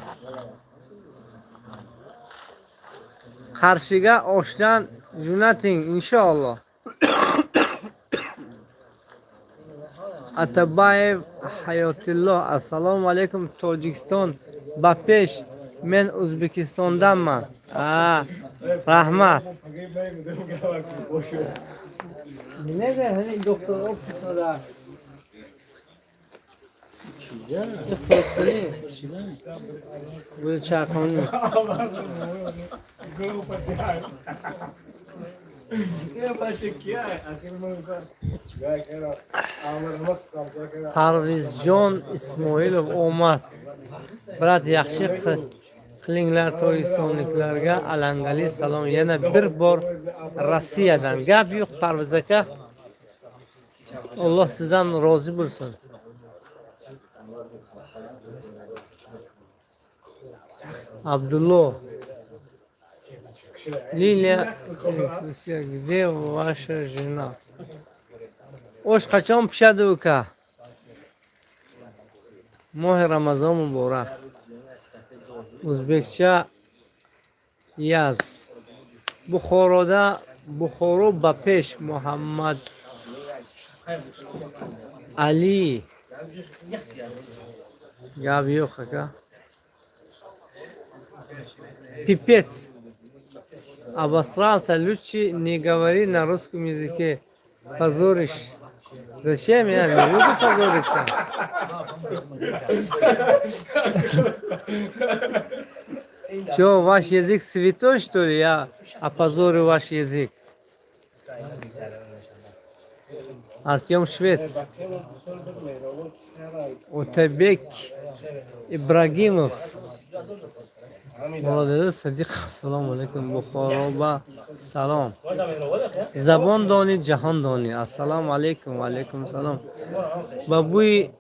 Qarshiga oshdan jo'nating inshaalloh. Атабаев Hayotillo, assalomu alaykum, Tojikiston ба пеш, men O'zbekistondanman. Ha, rahmat. Nimaga hani doktor ofisida? Tiflosini Gulchaqoni. Parvizjon Ismoilov omad. Брат, yaxshi qilinglar tojikistonliklarga alangali salom. Yana bir bor Rossiyadan. Gap yo'q Parviz aka. Alloh sizdan rozi bo'lsin. Абдулло. Лилия, где ваша жена? Osh qachon pishadi uka? Mohi Ramazon muborak. O'zbekcha Яз Бухорода, Бухоро ба пеш. Муҳаммад Али, гап yo'q, aka. Пипец, обосрался. Лучше не говори на русском языке, позоришь. Зачем? Я не буду позориться. Че, ваш язык святой, что ли? Я опозорю ваш язык? Артем Швец, Отабек Ибрагимов, Бародари Садиқ, ассалому алайкум. Бухоро ба салом. Забон дони, ҷаҳон дони. Ассалому алайкум, ва алайкум салом. Ба бӯи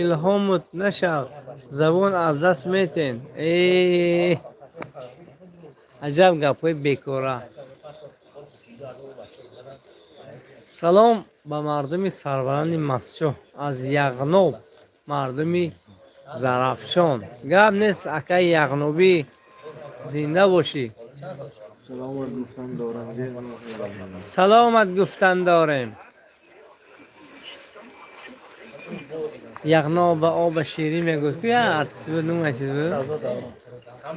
илҳомут нашав, забон аз даст метен. Э, аҷаб гапҳои бекора. Салом ба мардуми сарбаланди Мастчоҳ аз Яғноб, мардуми Зарафшон. Гап нест, акаи Яғнобӣ, зинда бошӣ. Саломат гуфтан дорам. Саломат гуфтан дорем. Яғноб ба оба ширин мегӯяд. Ку я артист буд, нумаш чиз буд?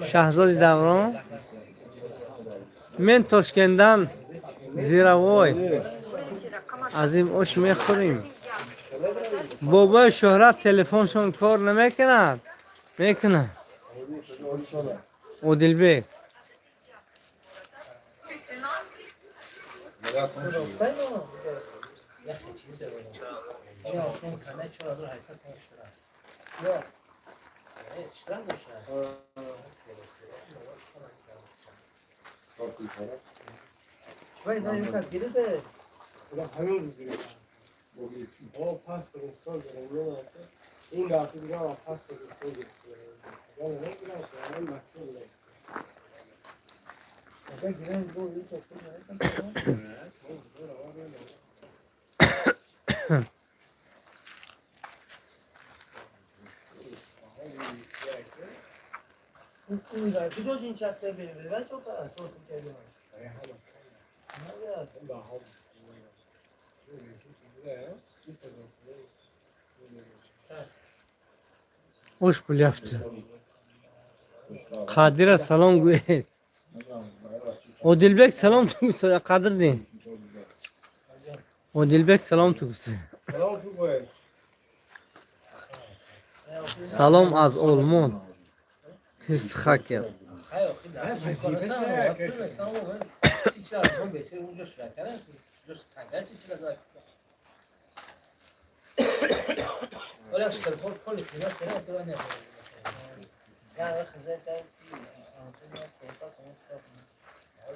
Шаҳзоди Даврон. Мен Тошкендан зировой. Аз ин ош мехӯрем. Бобои Шӯҳрат телефоншон кор намекунад? Мекунад. Одилбек. Ош пуляфт. Қадира салом гӯед. Одилбек салом тугуса, Қадир дин. Одилбек салом тугуса. Салом аз Олмон. Тест хакер.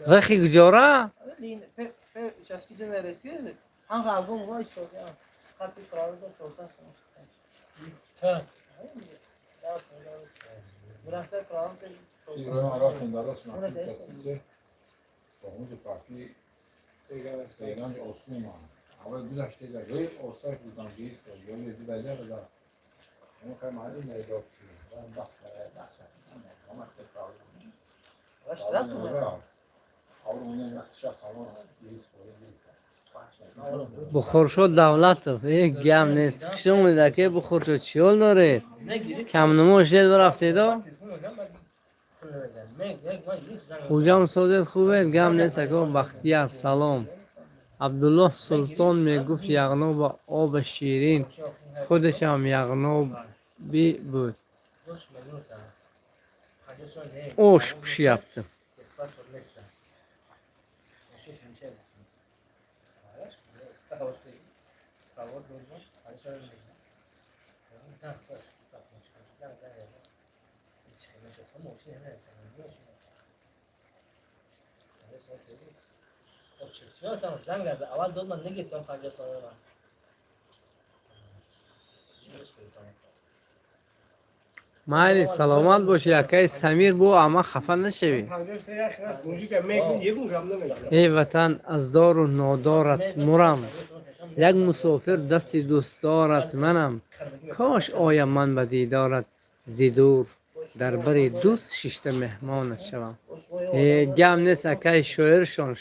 Рахи гуҷора? Бухоршод Давлатов. Э, гап нест. Хуш омадед, аке Бухоршод. Чӣ ҳол доред? Камнумо шед рафтедо? Хуҷам созед, хубед? Гап нест, ако Бахтияр, салом. Абдуллоҳ Султон мегуфт Яғноб ба оба ширин, худашам яғнобӣ буд. Ош пишяпти. Майли, саломат бошӣ, акаи Самир, бо ама хафа нашавӣ. Эй ватан, аз дору нодорат мурам, як мусофир дасти дӯстдорат манам. Кош оям ман ба дидорат зи дур, дар бари дӯст шишта меҳмонат шавам. Гап нест, акаи шоиршон,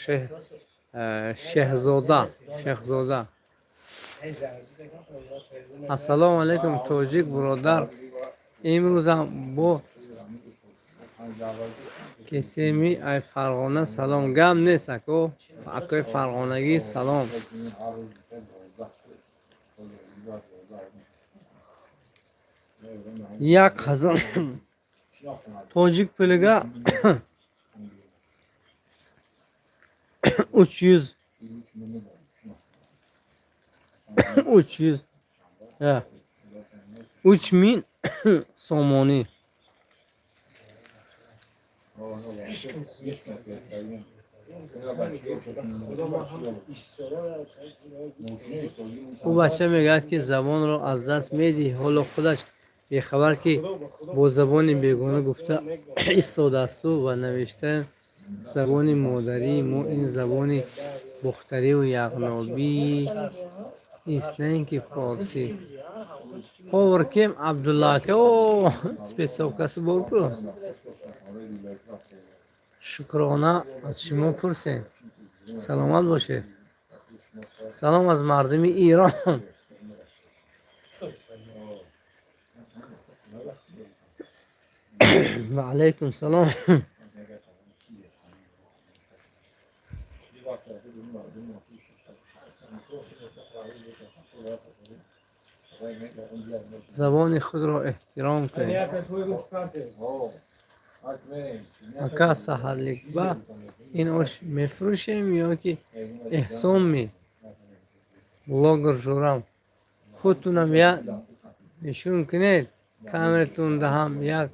Шеҳзода, Шехзода. Ассалому алайкум, тоҷик биродар. Имрӯзам бо кесеми ай Фарғона салом. Гап нест, ако, акои фарғонагӣ, салом. 1000 тоҷик пулига 300, 300, 3000 сомонӣ. Ӯ бача мегӯяд, ки забонро аз даст медиҳӣ, ҳоло худаш бехабар, ки бо забони бегона гуфта истодаасту ва навишта. Забони модарии мо ин забони бохтариву яғнобӣ ист, на ин ки форсӣ. Повар кем, Абдулла ака? О, спецовкаси бор ку. Шукрона аз шумо пурсем. Саломат бошед. Салом аз мардуми Ирон. Ва алайкум салом. Забони худро эҳтиром кунед. Ака, саҳарликба ин ош мефурӯшем ё ки эҳсон ме? Блогер журам, худтунам як нишон кунед, камератун даҳам, як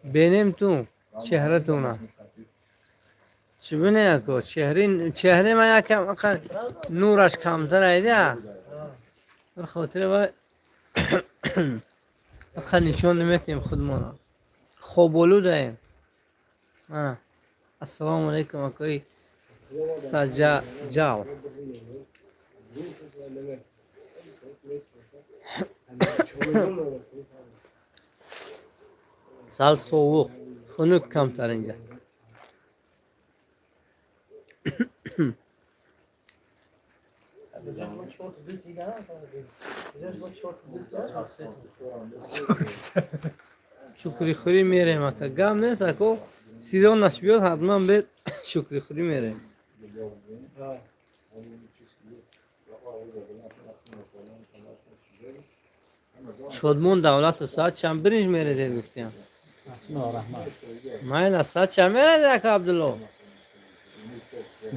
бенемтун чеҳратуна. Чӣ бине, ако, чеҳраи ман якам нураш камтар айда, бір хотири ва ақа нишон наметиҳем худмона, хоболудаем. Ассалому алайкум, акои Саҷаҷал. Сал совуқ, хунук камтар инҷа. Шукрихӯрӣ мерем, ака. Гап нест, ако, сезонаш биёд, ҳатман бед, шукрихӯрӣ мерем. Шодмон Давлату, соат чанд биринҷ мерезед, гуфтиям? Майла, соат чанд мерезед, ака Абдулло?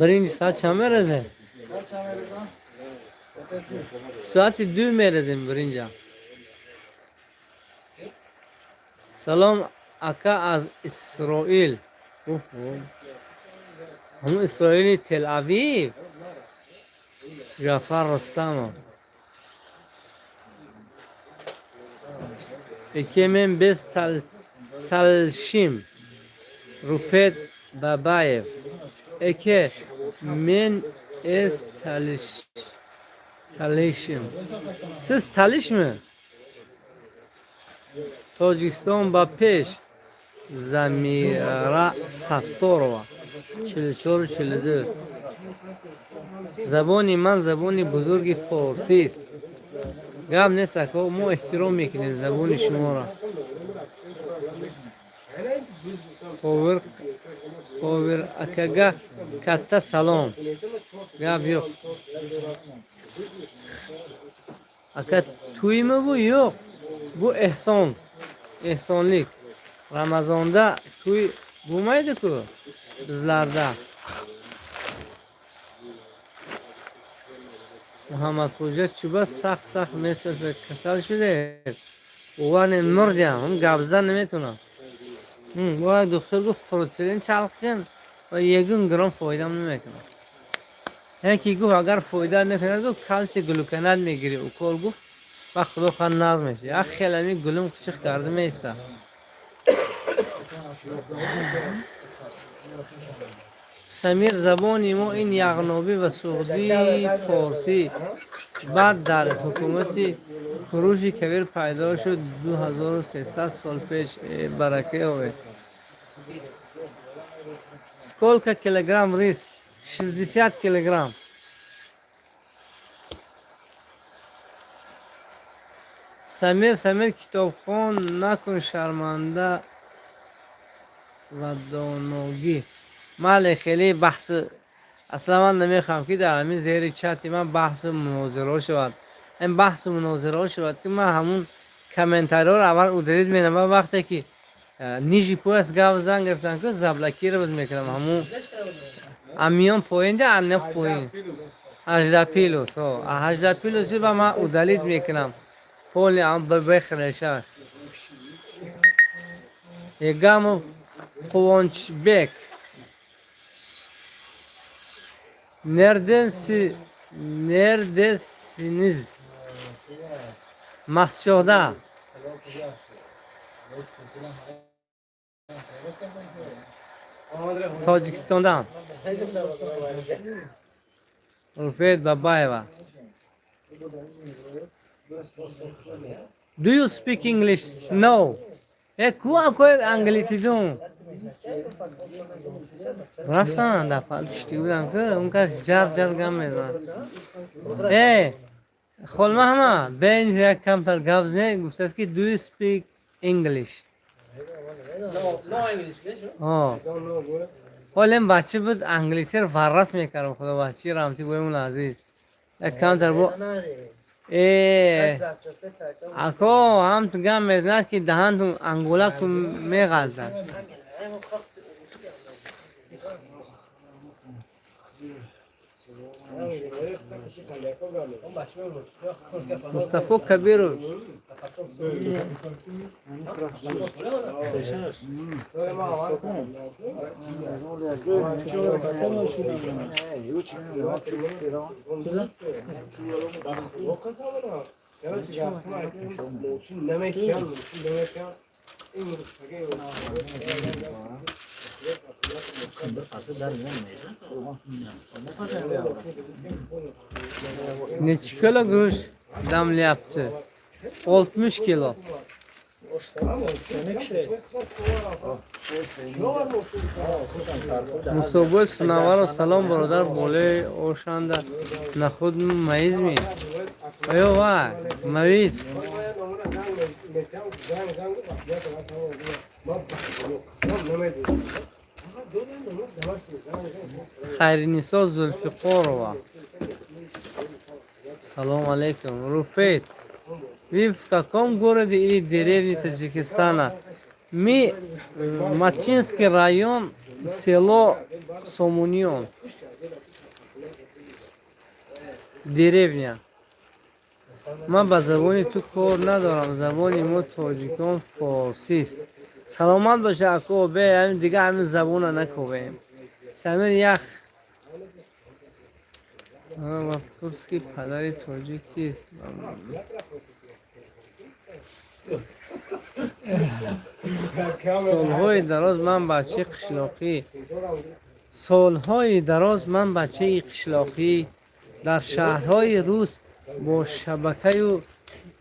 Биринҷ соат чанд мерезед? Соати 2 мерезем биринҷа. Салом, ака, аз Исроил. Ҳамун Исроили Тел-Авив. Ҷафар Рустамов. Экемен без талшим. Руфет Бабаев. Эке мен эс талиш талишим. Сиз талишми? Тоҷикистон ба пеш. Замира Сатторова. 44-42. Забони ман забони бузурги форсист. Гап нест, ако, мо эҳтиром мекунем забони шуморо. Повир акага катта салом. Гап yo'q. Ака, to'ymi bu? Yo'q. Bu ehson. Ehsonlik. Ramazonda to'y bo'lmaydi-ku bizlarda. Muhammadxo'ja chuba сахт сахт месафе касал шуде. Уване мурдям, гап зан наметунам. Бояд духтур гуфт, фурутсилин чалқ кун ва ягон грамм фоидам намекунад. Яке гуфт, агар фоида накунад, гуфт, калсий глюконат мегирӣ, укол, гуфт, ба худо хан нағз мешавад. Як хелами гулум чих карда меиста. Самир, забони мо ин яғнобӣ ва суғдии форсӣ, баъд дар ҳукумати Куруши Кабир пайдо шуд 2300 сол пеш. Барака ёбед. Сколько килограмм рис? 60 килограмм. Самир, Самир, китобхон накун, шарманда ва доногӣ. Мале, хеле баҳс аслан ман намехоҳам, ки дар ҳамин зери чати ман баҳсу мунозираҳо шавад. Ин баҳсу мунозираҳо шавад, ки ман ҳамун комментариҳоро аввал удалить менамоям. Вақте ки ниже пояс гап зан гирифтан, ки заблокировать мекунам ҳамун амиён поинда ана поин 18 плюс, 18 плюси ба ман удалить мекунам поли ам бехрешаш. Егамов Қувончбек. Neredesiniz? Мастшоҳда. Тоҷикистондан. Руфет Бабаева. Do you speak English? No. Э, ку акои англисидун? Рафтан дар палу шти будам, ки он кас ҷар ҷар гап мезанад. Э, Холмаҳмад, бенҷ як камтар гап зне, гуфтааст, ки do you speak English? No English, О. Ҳолем бача буд, англисиро варрас мекардам, худо бачаи рамти боимон азиз. Як камтар бо э ако ҳам ту гап мезанад, ки даҳантун ангулакун меғалтад. Мустафо Кабиров. Nechi kilo guruch damlayapti? 60 kilo. Мусобои Сунаваро, салом, бародар, болои ошанда нахуд маизми? Оё вай мавиз? Хайринисо Зулфиқорова, салом алейкум. Руфет, вы в каком городе или деревне Таджикистана? Мы Мачинский район, село Сомунион, деревня. Ман ба забони ту кор надорам, забони мо тоҷикон форсист. Саломат боша, ако бе ҳамин дига ҳамин забона накобем. Самир ях ва пурс, ки падари тоҷик кист? Солҳои дароз ман бачаи қишлоқӣ, солҳои дароз ман бачаи қишлоқӣ, дар шаҳрҳои рус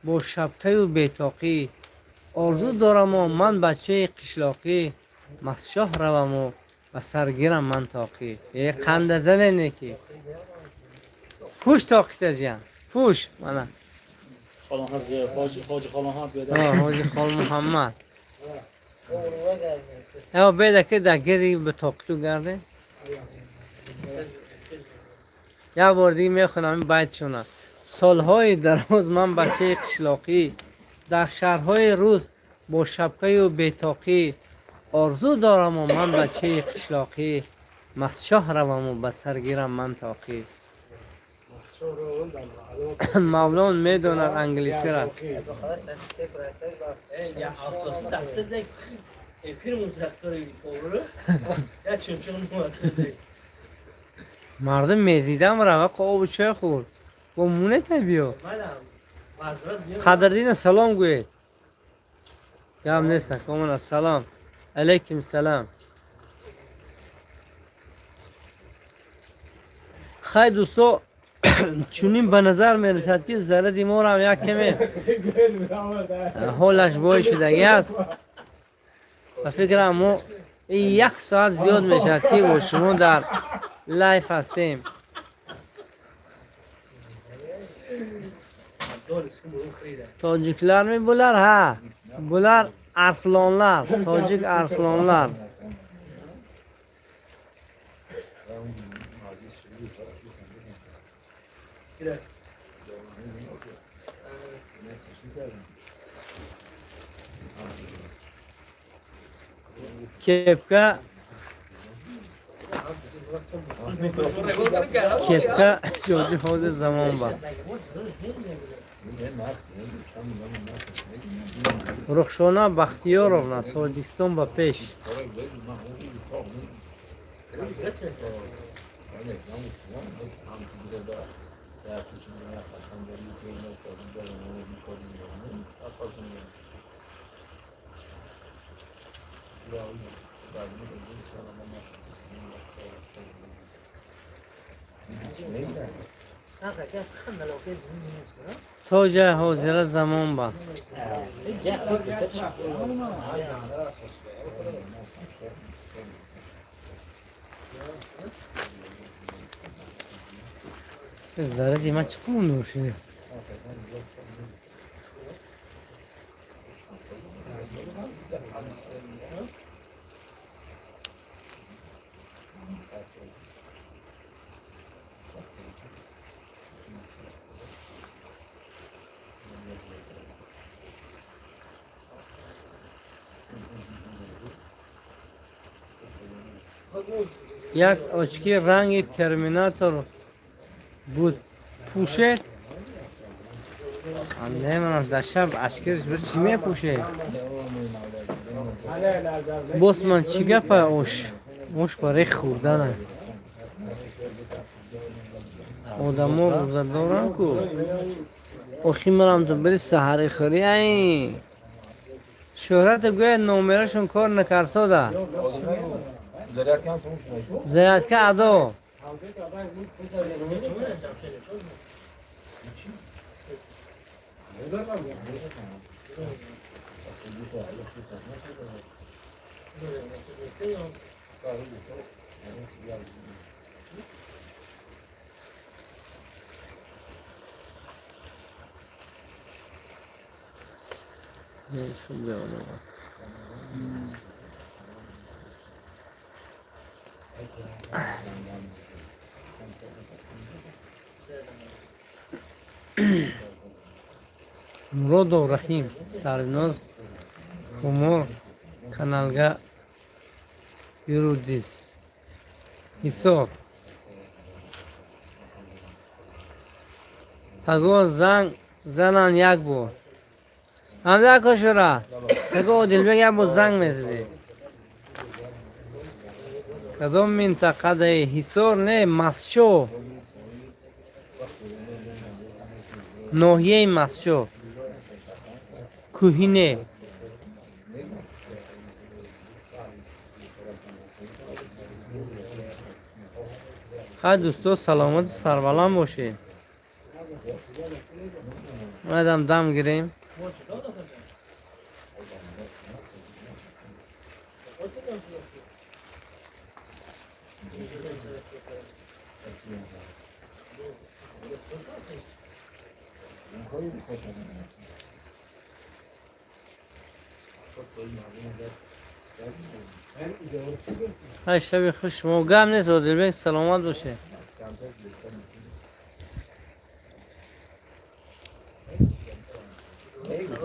бо шабкаю бетоқӣ. Орзу дораму ман бачаи қишлоқӣ, Мастшоҳ раваму ба сар гирам ман тоқӣ. Е, қанда занене ки пӯш тоқита, ҷиян, пӯш мана. Ҳоҷи Холмаҳмад. Ҳоҷи Холмуҳаммад. Эво беда, ки дар гири ба тоқиту гарде. Як бор дига мехонам ин байтшона. Солҳои дароз ман бачаи қишлоқӣ, дар шаҳрҳои рус бо шапкаю бетоқӣ. Орзу дораму ман бачаи қишлоқӣ, Мастшоҳ раваму ба сар гирам ман тоқӣ. Мавлон медонад англисира. Я асоси дастадек филм редактори обрӯ я чунчун муассиса. Мардум мезидам рава, обу чой хӯрд, бо мунета биё. Қадрдина, салом гӯед. Гап нест, акомона, салом алейкум, салам. Хай, дӯсто, чунин ба назар мерасад, ки заради морам як каме ҳолаш бой шудагӣ аст. Ба фикрам, мо Як соат зиёд мешавад, ки бо шумо дар лайф ҳастем. Tojiklarmi bular? Ha, bular arslonlar, tojik arslonlar. Kepka, kepka ҷоҷи ҳозир замон ба. Рухшона Бахтиёровна, Тоҷикистон ба пеш. То ҷай ҳозира замон ба. Заради ман чӣ қумон шуд? Як очки ранги терминатор буд, пӯшед. Намедонам, дар шаб ашкирш бир чӣ мепӯшед? Босман, чӣ гапа? Ош, ош барои хӯрдана. Одамо рӯза доранд ку. Охи марам ту бири саҳари хӯрӣ ай. Шӯҳрата гӯяд номерашон кор накарсода. Зарядка адо. Муродов Раҳим, Сарвиноз Хумор каналга юрудиз. Ҳисоб. Паго занг занан як бор. Ҳамда кошура. Паго Одилбек як бор занг мезадӣ. Кадом минтақадаи Ҳисор? Не, Масчо. Ноҳияи Масчо. Кӯҳине. Хай, дӯсто, саломату сарбаланд бошед. Омадам дам гирем. Ҳай, шаби хуш шумо. Гап нест, Одилбек, саломат бошед.